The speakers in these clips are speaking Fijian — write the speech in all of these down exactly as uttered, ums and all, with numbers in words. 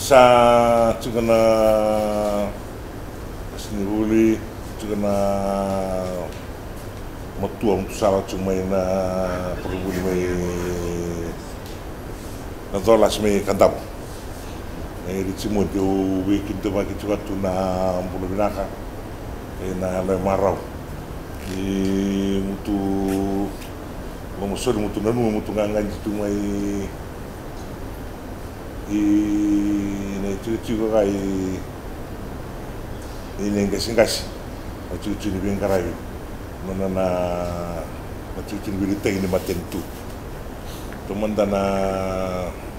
Sa tiko na qasenivuli, tiko na matua mutu sa lako tiko mai na koronivuli mai na Colasi mai Kadavu. E Richmond, au veikidavaki tiko tu na bula vinaka ena yalo e marau. I mutu lomasoli, mutu nanuma, mutu gagadi tu mai ina itikotiko ga i, ina iqasiqasi na itikotiko ni veiqaravi, nona na, na itikotiko ni veiliutaki ni matanitu. Taumada na,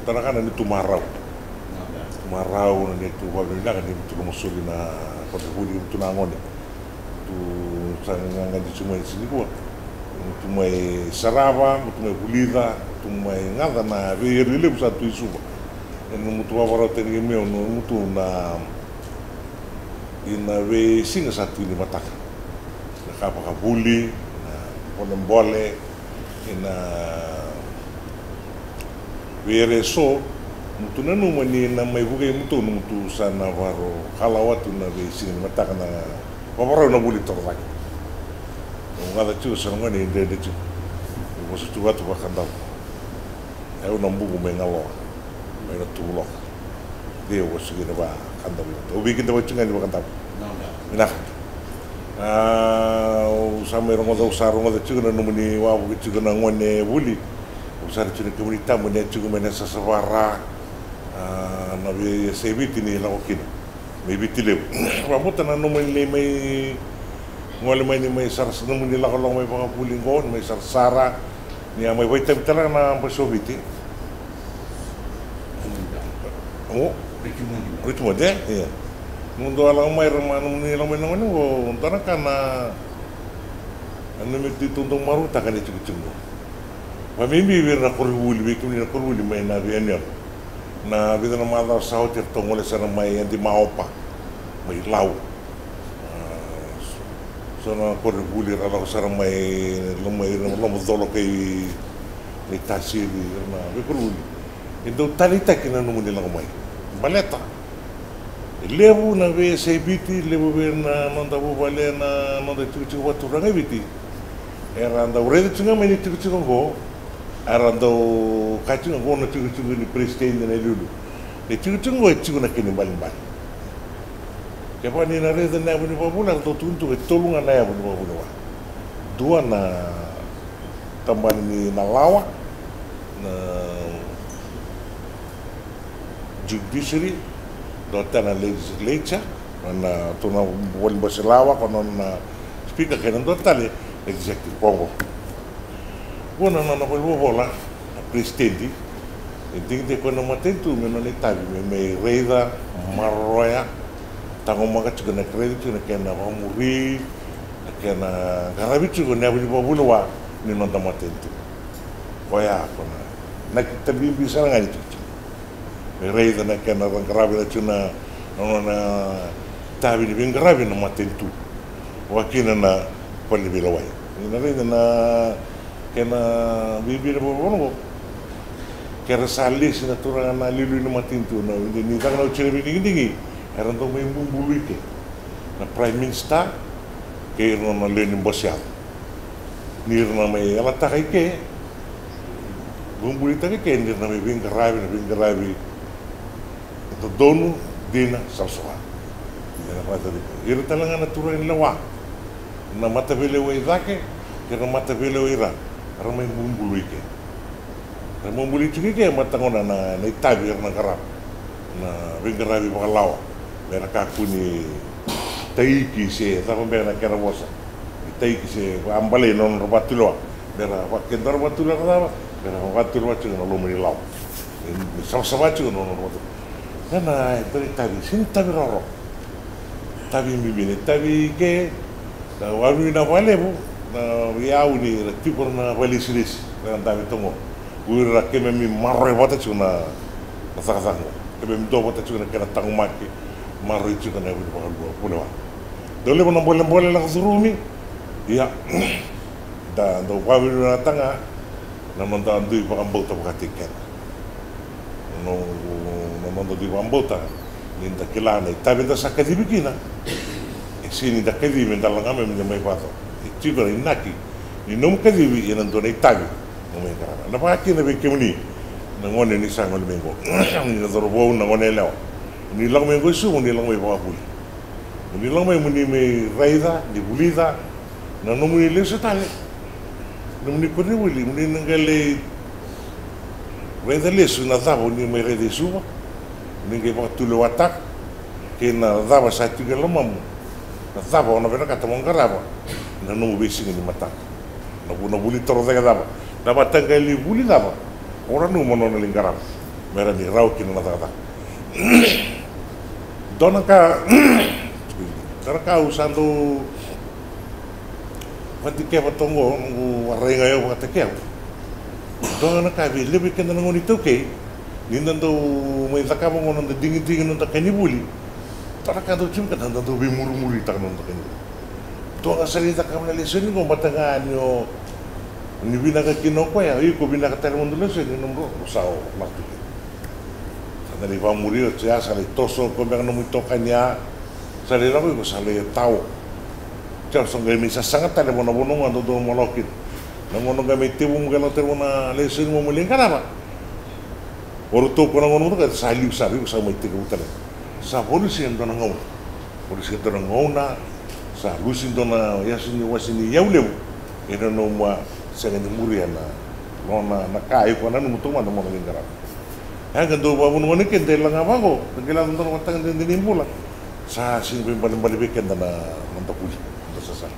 taumada na ka na neitou marau. Marau na neitou vakavinavinaka ni mutu lomasoli na koronivuli, mutu na gone. Tu sa gagadi tu mai sinikua. Mutu mai sarava, mutu mai vulica, mutu mai gaca na veiyeri levu sa tu i Suva. Ena mutu vavarau tani kei meu, na mutu na, ina veisiga sa tu ni mataka. Na ka vakavuli, na bolebole, ina veiyeri eso, mutu nanuma ni na mai vukei mutu, na mutu sa na varo kalawa tu na veisiga ni mataka na vavarau na vuli toro cake. Au gaca tiko sa na gone dredre tiko. Au vosa tu vatu vakaDavu. Au na bubu mai Galoa, mai na Tuvuloka. Dei au vosa kina vakaDavu. Au veikidavaki tiko ga ni vakaDavu. Vinaka. Au sa mai rogoca, au sa rogoca tiko na nomuni wavoki tiko na gone vuli. Au sa rai tiko na kemuni tabu ni a tiko mai na sasavara, na veiyasai Viti ni lako kina mai Viti Levu. Vakabauta na nomuni mai gole mai ni mai sara, nomuni lakolako mai vakavuli qo, ni mai sarasara, ni a mai vakaitavi tale ga na basi o Viti. O Richmond, e? Ia. Nomudou a lako mai, ra ma nomuni lako mai na gone qo, dua na ka na, na me tu tou dau marautaka na itikotiko qo. Vakabibi vei ira na koronivuli, vei kemuni na koronivuli mai na veiyanuyanu. Na vica na macawa sa oti eratou gole sara mai Adi Maopa, mai Lau. So na koronivuli era lako sara mai loma, ira na lomacolo kei Naitasiri, ira na veikoronivuli. E dau taleitaki na nomuni lako mai. Baleta e levu na veiyasai Viti, levu vei na noda vuvale, na noda itikotiko vakaturaga e Viti, era dau raica tiko ga mai na itikotiko oqo, era dau kaya tiko ga, oqo na itikotiko ni peresitedi, na iliuliu. Na itikotiko oqo e tiko na kena ibalebale. Kevaka ni na raica na yavu ni vakavuli, era dau tukuna tu e tolu ga na yavu ni vakavuli. Dua na tabana ni na lawa, na judiciary, dua tale na legislature, na, na, tu na valibose lawa, ko nona na speaker, kei na dua tale executive, ko oqo. Ko na nona valenivolavola na president, e digidigi koya na matanitu me nona itavi me mai raica, maroroya, taqomaka tiko na, raica tiko na kena vakamuri, na kena qaravi tiko na yavu ni vakavuli wa ni noda matanitu. Koya ko na, na itavi bibi sara ga ni tiko. Me raica na kena qaravi na tiko na, na, na itavi ni veiqaravi na matanitu. Vakakina na vale ni veilewai. Ni na raica na kena bibi na vakavuna qo. Kera sa lesi na turaga na liuliu ni matanitu, na, ni caka na oti na veidigidigi, era dau mai bubului ke na prime minister kei ira na lewe ni bose yaco. Ni ra na mai yalataka i ke, bubulitaka i ke, ni ra na mai veiqaravi, na veiqaravi e dodonu, dina, savasava. Ira tale ga na turaga ni lewa, na mataveilewai cake kei na mataveilewai ra, ra mai bubului ke. Ra bubului tiko i ke, mataqona na, na itavi era na qarava, na veiqaravi vakalawa, me ra kakua ni taiki se cava beka na kena vosa. Ni taiki se vakabalei na nodra vakatulewa. Me ra vaka, ke dua na vakatulewa ka cava, me ra vakatulewa tiko na loma ni lawa. Me, me savasava tiko na nodra vakatulewa. Ia na, e dua na itavi, sega ni itavi rawarawa. Itavi bibi, na itavi ke, na wavinavinaka vakalevu, na iyau ni ra tiko na vakalesilesi, na dabe toqo. Ui ira keimami maroroi vata tiko na, na cakacaka qo. Keimami duavata tiko na kena taqomaki, maroroi tiko na yavu ni vakaluva, vakavulewa. Dau levu na bolebole lako curumi, ia, da dau vakavinavinakataka ga na noda dui vakabauta vakataki keda. Na noqu Na noda dui vakabauta ni da kila na itavi da sa kacivi kina. E sega ni da kacivi me da laga mai me da mai vaco. E tiko na inaki ni nomu kacivi ena dua na itavi mo mai qarava. Na vaka kina vei kemuni na gone ni sa gole mai qo, ni na cauravou, na gone yalewa, ni lako mai qo i Suva, ni lako mai vakavuli, ni lako mai mo ni mai raica, ni vulica na nomuni lesu tale, nomuni koronivuli, mo ni na qai lai raica lesu na cava o ni mai raica i Suva, mo ni qai vakatulewataka kei na cava sa tiko e lomamu, na cava o na vinakata mo qarava na nomu veisiga ni mataka. Na vu na vuli toro cake cava, na vata qai lai vuli cava o na nanuma mo na lai qarava me ra ni rawa kina na cakacaka. Dua na ka, dua na ka au sa dau vakatikeva toka qo, noqu a rai ga au vakatakea. Dua na ka vei levu vei keda na gone iTaukei, ni da dau mai cakava qo noda digidigi, noda ka ni vuli. Dua na ka dau tiko vei keda, da dau veimurimuritaka na noda ka ni vuli. Dua ga sa lai cakava na lesoni qo, baleta ga ni o ni vinaka kina o koya, iko vinaka tale mo dau lesoni, nomu ro sa o lako tu kina. Sa da lai vakamuri oti ya, sa lai toso o koya beka nomu itokani ya, sa lai lako iko sa lai tao. Oti ya sa qai mai sasaga tale vua na vanua ga dodonu mo lako kina. Na gauna qai mai tekivu mo qai lako tale vua na lesoni mo lai qarava. O ratou ko na gauna mo toka sa liu sara, iko sa mai tekivu tale. Sa valusi e dua na gauna. Valusi e dua na gauna, sa lusi dua na iwase ni, iwase ni iyau levu. Ena nomu a sega ni muria na nona na ka iko a nanuma tu mada mo na lai qarava. E a qai dau vakavanua ni keda e laga vaqo, da qai laga dua na vataka dede ni bula. Sa sega ni veibalebale vei keda na noda vuli, noda sasana.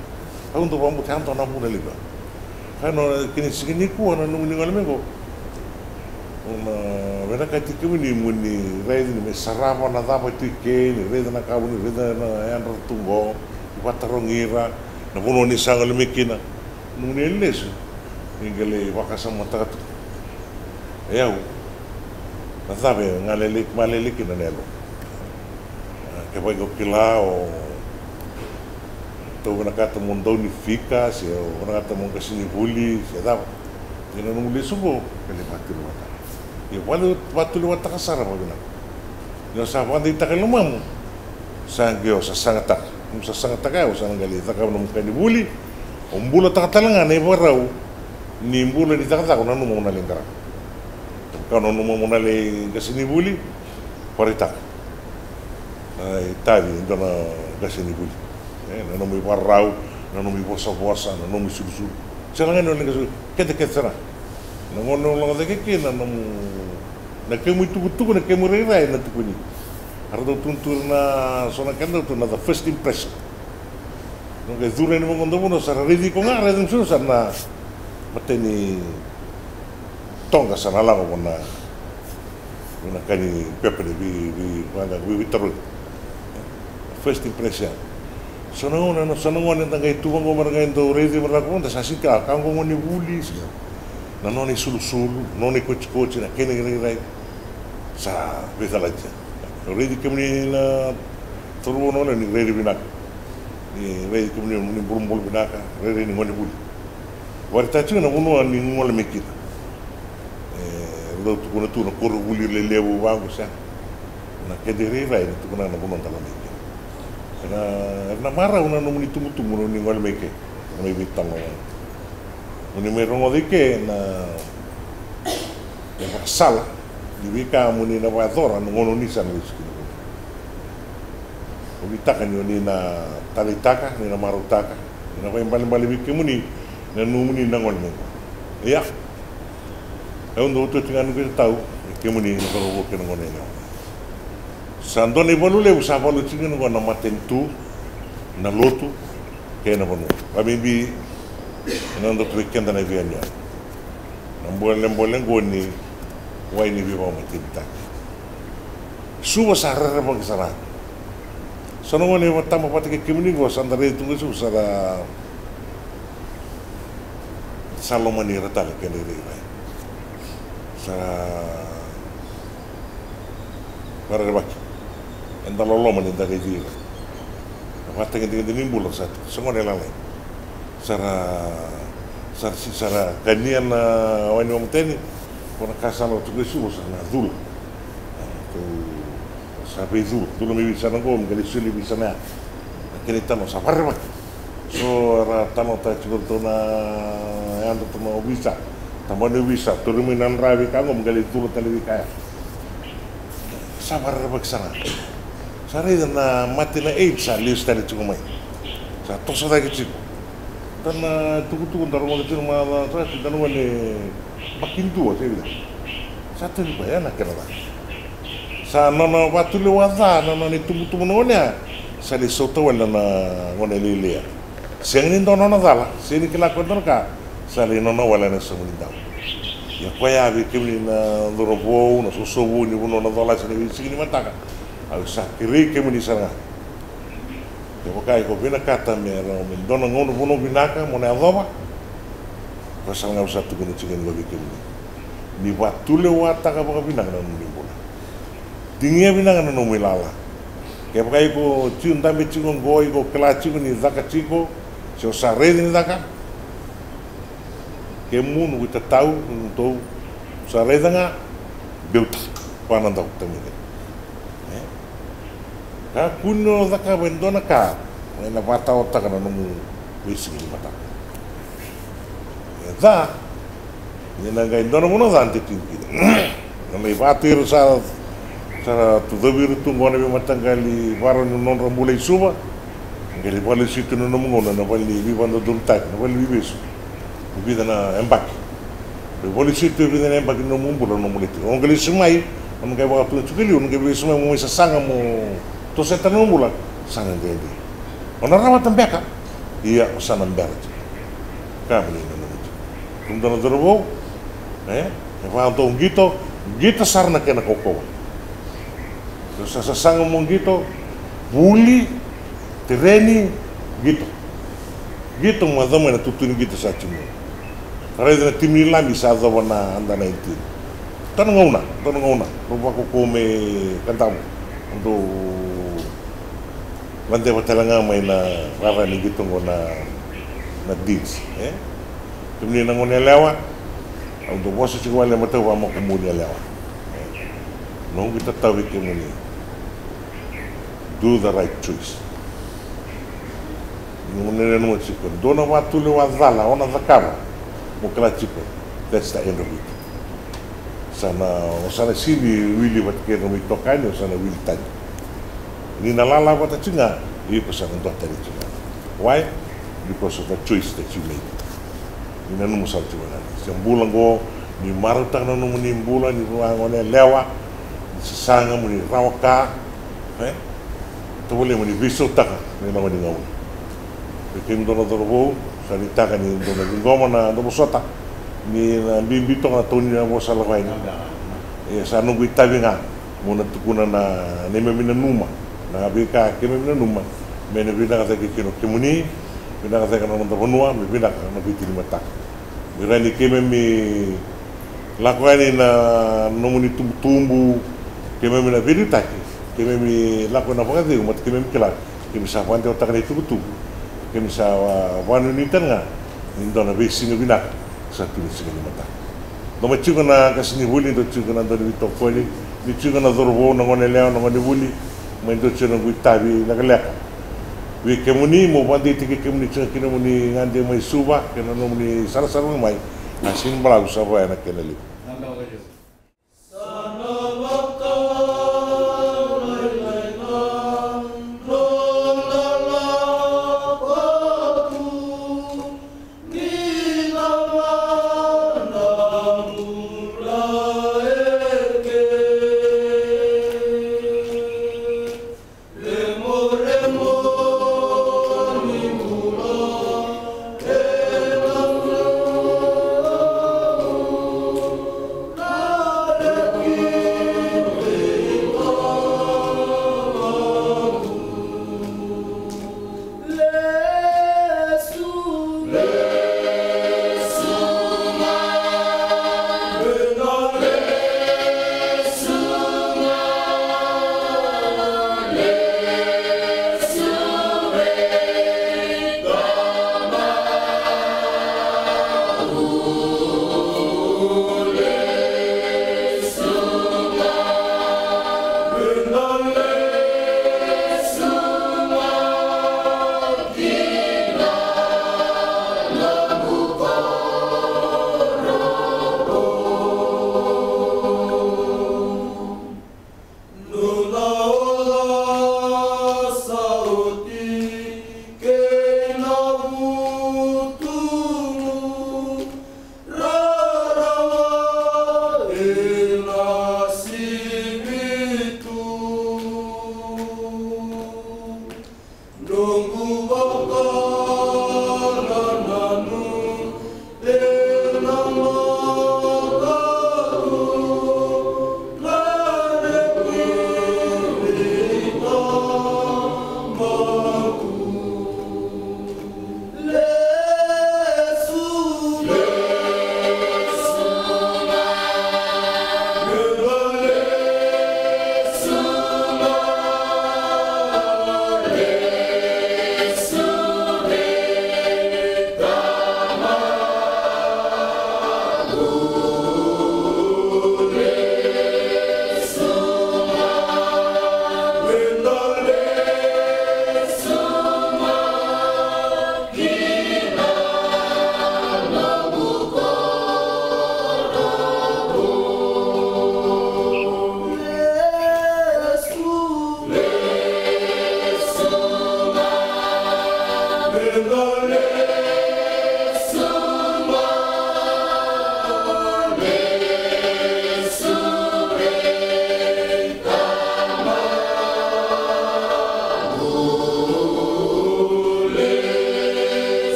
Au dau vakabauta ya dua na vuna levu. Ka na kena siga nikua na nomuni gole mai qo, au na vinakati kemuni mo ni raica, ni mai sarava na cava tu i ke, ni raica na ka mo ni raica na yadra tu qo, ni vakatarogi ira na vanua ni sa gole mai kina. Nomuni lesu, ni qai lai vakasamataka tu. E au, na cava e galili, galili kina na yalo. A, kevaka o kila o tou vinakata mo dau ni fika, se o vinakata mo qasenivuli, se cava, ia na nomu lesu qo, qai lai vakatulewataka. Ia vale vakatulewataka sara vakavinaka. Ni o sa vakadeitaka e lomamu, sa qai o sasagataka. Nomu sasagataka ya, o sa na qai lai cakava nomu ka ni vuli. O bulataka tale ga na ivakarau ni bula ni cakacaka o nanuma mo na lai qarava. Kevaka o nanuma mo na lai qasenivuli, vakaraitaka na itavi e dua na qasenivuli. E, na nomu ivakarau, na nomu ivosavosa, na nomu isulusulu. Sega ga ni o lai qasenivuli, kece kece sara. Na gauna o lako cake kina na nomu, na kemu itukutuku, na kemu irairai na tukuni. Era dau tukuna tu na so na keda tu na the first impression. Na qai curu yani vaqo dua na vanua sa ra raici iko ga, raica na so sa na mateni toqa sa na lako vua na, vua na ka ni pepa ni vei, vei, vaqaqa, vei, veitarogi. First impression. So na gauna, so na gauna eda qai tu vaqo me ra qai dau raici me ra lako, da sa sega ni kila, ka qo gone ni vuli, sega. Na nona isulusulu, nona ikotikoti, na kena irairai. Sa veicalati. Au raici kemuni na turaga na gone ni rairai vinaka. Ni raici kemuni ni bulabula vinaka, rairai ni gone vuli. Vakaraitaka tiko na vanua ni gole mai kina. E, dau tukuna tu na koronivuli lelevu vaqo, sega. Na keda irairai na tukuna na vanua da lako mai kina. Era na, era na marau na nomuni itubutubu ni gole mai ke. Mai veitalanoa. Mo ni mai rogoca i ke na, na ivakasala ni veika mo ni na vakayacora na gauna o ni sa na lesu kina. Au nuitaka ni o ni na taleitaka, ni na marautaka, ni na vakaibalebale vei kemuni na nomuni na gole mai qo. Ia, au dau otioti ga noqu itatau vei kemuni na cauravou kei na gone yalewa. Sa dua na ivalu levu sa valu tiko kina qo na matanitu, na lotu, kei na vanua. Vakabibi ena noda tu vei keda na veiyanuyanu. Na bolebole qo ni wai ni veivakamatenitaki. Suva sa rerevaki sara. So na gone e vataba vata kei kemuni qo sa da raici tu qo i Suva sa ra, sa lomani ira tale kena irairai. Sa varerevaki. Eda loloma ni da raici ira. Na vakatagedegede ni bula sa tiko. Sa gone lalai. Sa ra, sa ra, sa ra kania na wai ni mateni. Ko na ka sa lako tiko i Suva sa na cula. Sa veicula, cula mai Viti sa na qo, me qai lai solia Viti sa na ya. Na kena italanoa sa varevaki. So era talanoataka tiko ratou na yadra tu na ovisa, tabana ni ovisa, tauri mai na dravi ka qo, me qai lai cula tale veika ya. Sa varevaki sa ga. Sa raica na mate na AIDS sa lesu tale tiko mai. Sa toso cake tiko. Da na tukutuku da rogoca tiko na macawa sa ti da na gone bakidua sa ivida. Sa tavi koya ya na kena ca. Sa nona vatulewa ca na nona itubutubu na gone ya. Sa lai sauta wale na gone lailai ya. Sega ni dua nona cala, sega ni kila ko dua na ka. Sa lai nona wale na samu ni dau. Ia koya vei kemuni na cauravou, na sosovu ni vanua na colasi na veisiga ni mataka. Au sa kerei kemuni sara ga. Kevaka iko vinakata me rawa me dua na gauna vanua vinaka mo na yacova. Ko sara ga au sa tukuna tiko yani vei kemuni. Ni vatulewataka vakavinaka na nomuni bula. Digia vinaka na nomu ilala. Kevaka iko tiko dabe tiko oqo, iko kila tiko ni caka tiko, se o sa raica ni caka. Kemu noqu itatau, noqu tou sa raica ga, beuta, vua na dau tamile. E? Kakua ni o cakava e dua na ka ena vakataotaka na nomu veisiga ni mataka. E ca, ni na qai dua na vanua ca de tiko kina. Na mai vatu ira sa, sa ra tu cavi ira tu qo na veimataqali varau ni nodra bula i Suva. Qai lai vakalesui tu na nomu gauna na vale ni veivakadodonutaki, na vale ni veivesu. Ni vica na yabaki. Lai vakalesui tu e vica na yabaki na nomu bula, na nomu lai tiko. O qai lesu mai, o na qai vakatuna tiko e liu, o na qai lesu mai mo mai sasaga mo toseta na nomu bula. Saga dede. O na rawata beka. Ia, o sa na bera tiko. Ka mani na nomu tiko. Kemudou na cauravou, e? E vakadou qito, qito sara na kena kaukauwa. Sa sasaga mo qito, vuli, tereni, qito. Qito mo yaco mai na tutu ni qito sa tiko. Raica na timi ni Lami sa yacova na under nineteen. Dua na gauna, dua na gauna. Dou vakaukauwa mai Kadavu. Dou ladeva tale ga mai na rara ni qito oqo na, na Deans, e? Kemuni na gone yalewa, au dau vosa tiko wale e matau vakamakubuni yalewa. E? Noqu itatau vei kemuni. Do the right choice. Ni gone nanuma tiko, dua na vatulewa cala o na cakava, mo kila tiko, that's the end of it. Sa na, o sa na sega ni wili vata kei ira na nomu itokani, o sa na wili tani. Ni na lala vata tiko ga, iko sa na dua tani tiko ga. Why? Because of the choice that you made. Ni nanuma sara tiko ga. Se bula oqo, ni marautaka na nomuni bula, ni vua gone yalewa, ni sasaga mo ni rawa ka, e? Tovolea mo ni veisautaka na loma ni gauna. Vei kemudou na cauravou, sa nuitaka ni dou na ciqoma na dou vosota ni na bibi toka na tau ni na vosa lako yani. E sa noqu itavi ga mo na tukuna na neimami nanuma, na veika keimami nanuma me na vinaka cake kina o kemuni, vinaka cake na noda vanua, me vinaka na Viti ni mataka. Vei ira ni keimami lako yani na nomuni tubutubu, keimami na veiliutaki, keimami lako ena vakacegu, mata keimami kila keimami sa vakadewataka na itukutuku, keimami sa vakanuinui tale ga ni dua na veisiga vinaka sa tu ni siga ni mataka. Dou mai tiko na qasenivuli, dou tiko na dauniveitokoni, ni tiko na cauravou, na gone yalewa, na gonevuli, mai dou tiko na noqu itavi lekaleka vei kemuni, mo vakadeitaki kemuni tiko kei na nomuni gade mai Suva kei na nomuni sarasara mai. A sega ni balavu, sa vaya na kena levu.